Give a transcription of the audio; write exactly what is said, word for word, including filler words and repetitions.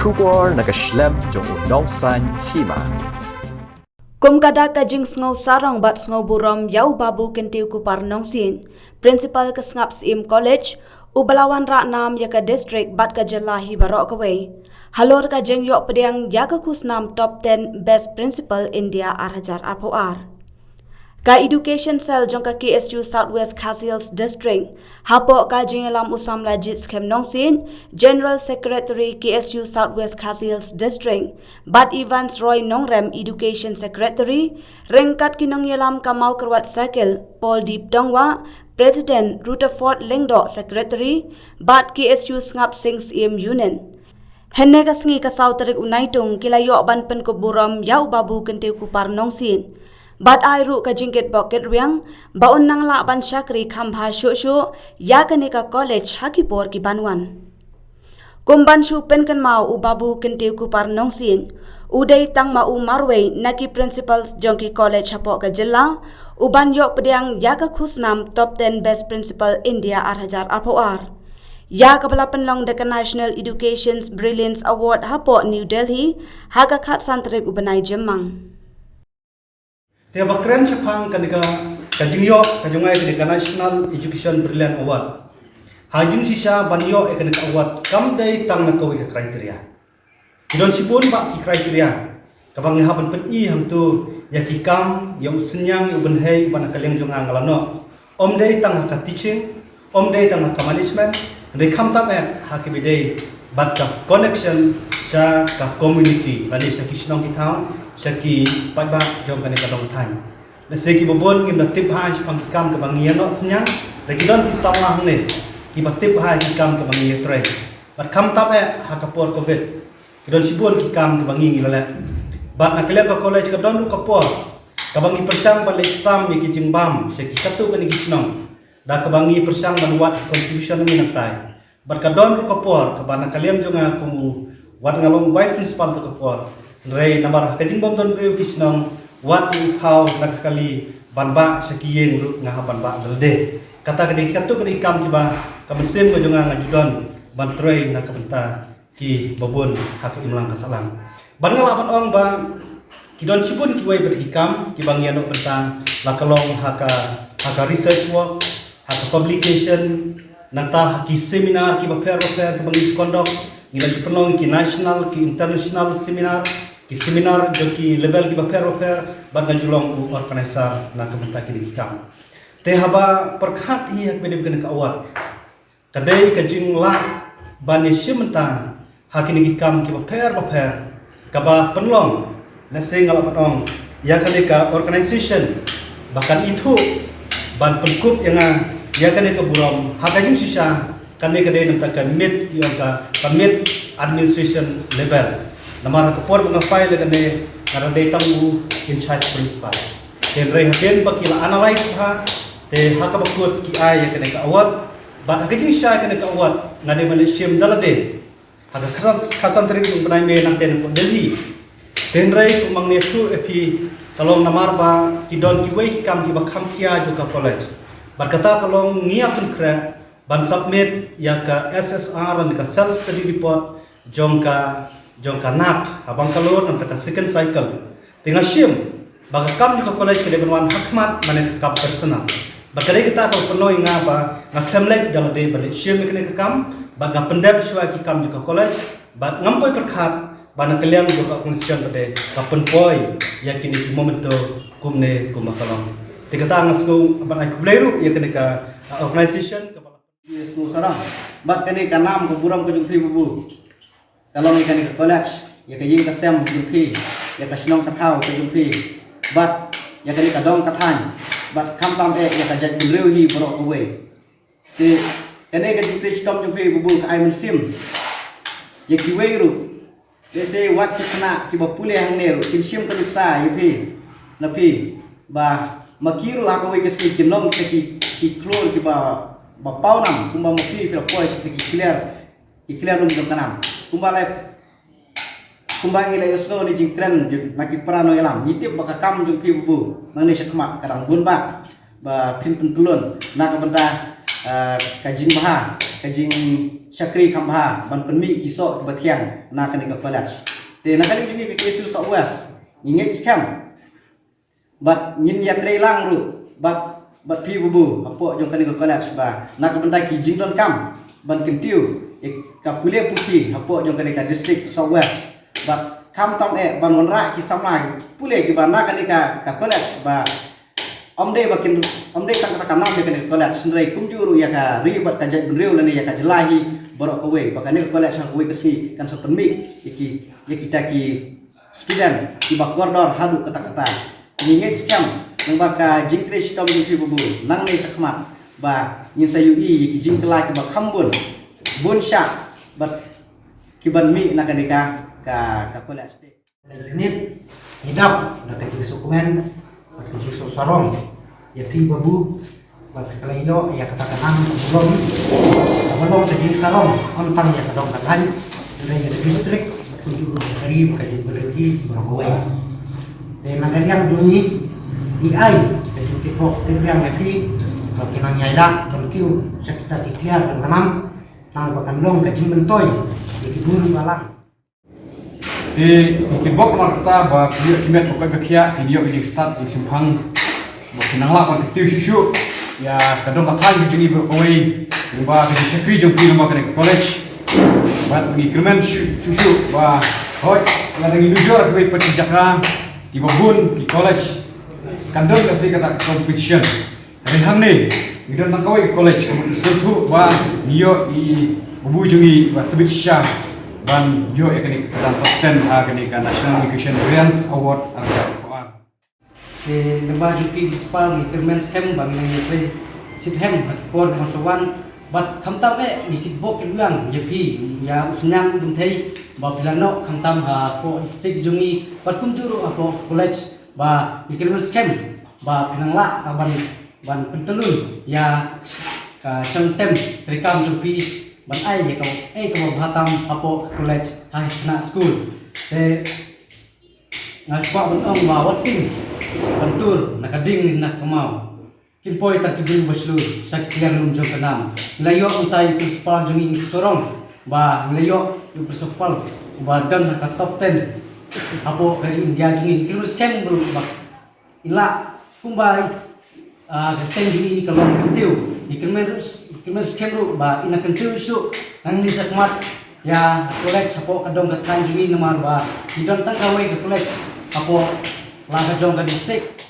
Khubor na ka shlem jong u nongsan hima. Kum ka dak ka jingsngew sarong bad sngew burom ïa u Babu Kyntiew Kupar Nongsiej, Principal ka Sngap Syiem College, u ba la wanrah nam ïa ka district bad ka jylla hi baroh kawei halor ka jingïoh pdiang ïa ka khusnam Top ten Best Principal India ar hajar arphew ar. Ka Education Cell jong ka K S U South West Khasi Hills District, hapoh ka jingïalam u Samlajit Skhem Nongsiej, General Secretary K S U South West Khasi Hills District, bad Evans Roy Nongrem, Education Secretary, ryngkat ki nongïalam ka Mawkyrwat Circle, Paul Deep Dongwa, President, Rutherford Lyngdoh, Secretary, bad K S U Sngap Sing Syiem Unit. Hynne ka sngi ka saw tarik u Naitung ki la ïoh ban pynkup burom ïa u Babu Kyntiew Kupar Nongsiej, bad ai ruh ka jingkitbok kitrwiang ba un nang lah ban shakri kham bha shuh shuh ïa kane ka college ha ki por ki ban wan. Kum ban shu pynkynmaw, u Babu Kyntiew Kupar Nongsiej u dei tang ma u marwei na ki principals jong ki college hapoh ka jylla u ban ïoh pdiang ïa ka khusnam Top ten Best Principal India ar hajar arphew ar, ïa kaba la pynlong da ka National Education's Brilliance Award hapoh New Delhi ha ka khatsan tarik u bnai Jymmang. Te ba kren shaphang kane ka, ka jingïoh ka jong ngi kane ka National Education Brilliant Award, ha jingshisha ban ïoh ïa kane ka award kam dei tang na kawei ka criteria. Ki don shibun bah ki criteria kaba ngi hap ban pyni hangto ïa ki kam, ïa u synñiang, ïa u bynhei ba na ka liang jong nga nga la noh. Ym dei tang ha ka teaching, ym dei tang ha ka management, hynrei khamtam eh ha ki ba dei bad ka connection sha ka community, lane sha ki shnong ki thaw, sha ki paidbah jong kane ka dong thaiñ. Lehse ki babun ngim da tip bha shaphang ki kam kaba ngi ïa noh synñiang, da ki don ki samla hangne ki ba tip bha ki kam kaba ngi ïa trei. Bad khamtam eh ha ka por covid, ki don shibun ki kam kaba ngi ngi la leh. Bad na ka liang ka college ka don ruh ka por kaba ngi pyrshang ban leit sam ïa ki jingbam sha ki katto katne ki shnong, da kaba ngi pyrshang ban wad contribution ngi nangtai. Bad ka don ruh ka por kaba na ka liang jong nga kum u, wat nga long vice principal to ka por, hynrei namar ha ka jingbym don briew ki shnong, wat u khaw na ka kali ban bah sha ki ïing ruh nga hap ban bah da lade. Kata ka dei katto katne ki kam kiba ka mynsiem ka jong nga nga ju don ban trei na ka bynta ki babun ha ka imlang ka sahlang. Bad nga lah ban ong ba ki don shibun kiwei pat ki kam kiba ngi ïa noh bynta, la ka long ha ka, ha ka research work, ha ka publication, nangta ha ki seminar kiba pher ba pher kiba ngi ju conduct, ngi la ju pynlong ki national, ki international seminar, ki seminar jong ki level kiba pher ba pher, bad nga ju long u organizer na ka bynta kine ki kam. Te haba pyrkhat hi ha kaba dei kane ka award, ka dei ka jinglah ban ïa shim bynta ha kine ki kam kiba pher ba pher kaba pynlong, lehse nga lah ban ong, ïa kane ka organization ba kan ithuh ban pynkup ïa nga ïa kane ka burom ha ka jingshisha. Kane ka dei nangta ka mid, ki ong ka, ka mid administration level. Namar ha ka por ba nga file ïa kane, nga dang dei tang u in charge principal. Te hynrei hadien ba ki la analyse bha, te ha kaba kut ki ai ïa kane ka award. Bad ha ka jingshisha kane ka award nga dei ban leit shim da lade ha ka khatsan, khatsan tarik u bnai May nangta na pdeng Delhi. Te hynrei kumba ngi ïathuh ïa phi, ka long namar ba ki don kiwei ki kam kiba kham khia jong ka college. Bad kata ka long ngi ïa pynkhreh ban submit ïa ka S S R lane ka self study report jong ka, jong ka NAC ha Bangalore nangta ka second cycle. Te nga shim ba ka kam jong ka college ka dei ban wan ha khmat, mane ka kam personal. Bad ka dei kata ka pynlong ïa nga ba nga khlem leit da lade ban leit shim ïa kane ka kam, bad nga pyndep shuwa ki kam jong ka college, bad ngam poi pyrkhat ba na ka liang jong ka organization pat de ka pynpoi ïa kine ki memento kumne kumba ka long. Te kata nga sngew ban ai khublei ruh ïa kane ka, uh, organization kaba la, ïa, sngew sarong. Bad kane ka nam ka burom ka jong phi Babu, ka long ïa kane ka college, ïa ka ïing ka sem ka jong phi, ïa ka shnong ka thaw ka jong phi, bad ïa kane ka dong ka thaiñ, bad khamtam eh ïa ka jaitbynriew hi baroh kawei. Te kane ka jingtrei shitom jong phi Babu ka ai mynsiem ïa kiwei ruh. Lehse wat ki khynnah kiba pule hangne ruh kin shim ka nuksa ïa phi, na phi, ba ma ki ruh ha kawei ka sngi kin long kita ki, ki khlur kiba, ba paw nam, kumba ma phi phi la poi sha kita ki clear, ki clear room jong ka nam. Kumba la, kumba ngi la ïohsngew na jingkren jong, na ki para nongïalam, ngi tip ba ka kam jong phi Babu nangne shakhmat ka dang bun bah ba phin pyntlun na ka bynta, eh, ka jingbha ka jingshakri kham bha ban pynmih ki soh kiba thiang na kane ka college. Te na ka liang jong ngi ka K S U South West, ngi ngeit skhem bad ngin ïatrei lang ruh bad, bad phi Babu hapoh jong kane ka college ba na ka bynta ki jingdonkam ban kyntiew ïa ka pule puthi hapoh jong kane ka district South West. Bad khamtam eh ban wanrah ki samla pule kiba na kane ka, ka college ba ym dei ba kin, ym dei tang kata ka nam ïa kane ka college, hynrei kumjuh ruh ïa ka ri bad ka jaitbynriew lane ïa ka jylla hi baroh kawei, ba kane ka college ha kawei ka sngi kan sa pynmih ïa ki, ïa kita ki student kiba kordor haduh katta katta. Ngi ngeit skhem lyngba ka jingtrei shitom jong phi Babu nangne shakhmat ba ngin sa ïohi ïa ki jingkylla kiba kham bun, bun shah bad kiban mih na kane ka, ka, ka college. Unit, ngi dap da ka jingsngewkmen bad ka jingsngewsarong ïa phi Babu bad ka la ïoh ïa kata ka nam ka burom, kaba long ka jingsarong ym tang ïa ka dong ka thaiñ, hynrei ïa ka district bad kumjuh ruh ïa ka ri bad ka jaitbynriew baroh kawei. Te na ka liang jong ngi, ngi ai ka jingkitbok kitrwiang ïa phi ba phin nang ïaid lah ban kiew sha kita ki kliar jong ka nam, tang ba kan long ka jingmyntoi ïa ki bun balang. Te ngi kitbok namar kata ba phi ïoh ki met ba koit ba khiah, phin ïoh ki jingstad jingshemphang ba phin nang lah ban kyntiew shuh shuh ïa ka dong ka thaiñ ka jong ngi baroh kawei, lyngba ka jingshakri jong phi lyngba kane ka college. Bad ngi kyrmen shuh shuh shuh ba hooid lada ngi nujor ha kiwei pat ki jaka kiba bun ki college kan don ka sngi kata ka competition. Hynrei hangne ngi don tang kawei ka college ka mut ka sngewthuh ba ngi ïoh i Babu jong ngi ba tbit shisha ban ïoh ïa kane ka dang top ten ha kane ka National Education Brilliance Award ar hajar arphew ar. Te lyngba jong phi Principal ngi kyrmen skhem ba ngin nang ïatrei shitrhem ha ki por kiban sa wan bad khamtam eh ngi kitbok kitrwiang ïa phi ïa u sniang u kynthei ba phi la noh khamtam hapoh district jong ngi bad kumjuh ruh hapoh college ba ngi kyrmen skhem ba phin nang lah ban ban pyntyllun ïa ka shong tem treikam jong phi ban ai ïa ka, eh, kaba bha tam hapoh ka college ha khynnah skul. Te nga kwah ban ong ba wat kin ban tur na ka ding ne na ka kmaw, kin poi tang ki briew ba shlur sha ki kliar lum jong ka nam. Ngi la ïoh mynta ïa u Principal jong ngi, ngi sngewsarong ba ngi la ïoh ïa u Principal uba don ha ka top ten hapoh ka ri India jong ngi. Ngi kyrmen skhem bru ba i lah kumba, ah, ka kyrteng jong i ka long kyntiew. Ngi kyrmen ruh, kyrmen skhem ruh ba i nang kyntiew shuh nangne shakhmat ïa ka college hapoh ka dong ka thaiñ jong ngi namar ba ngi don tang kawei ka college hapoh la ka jong ka district.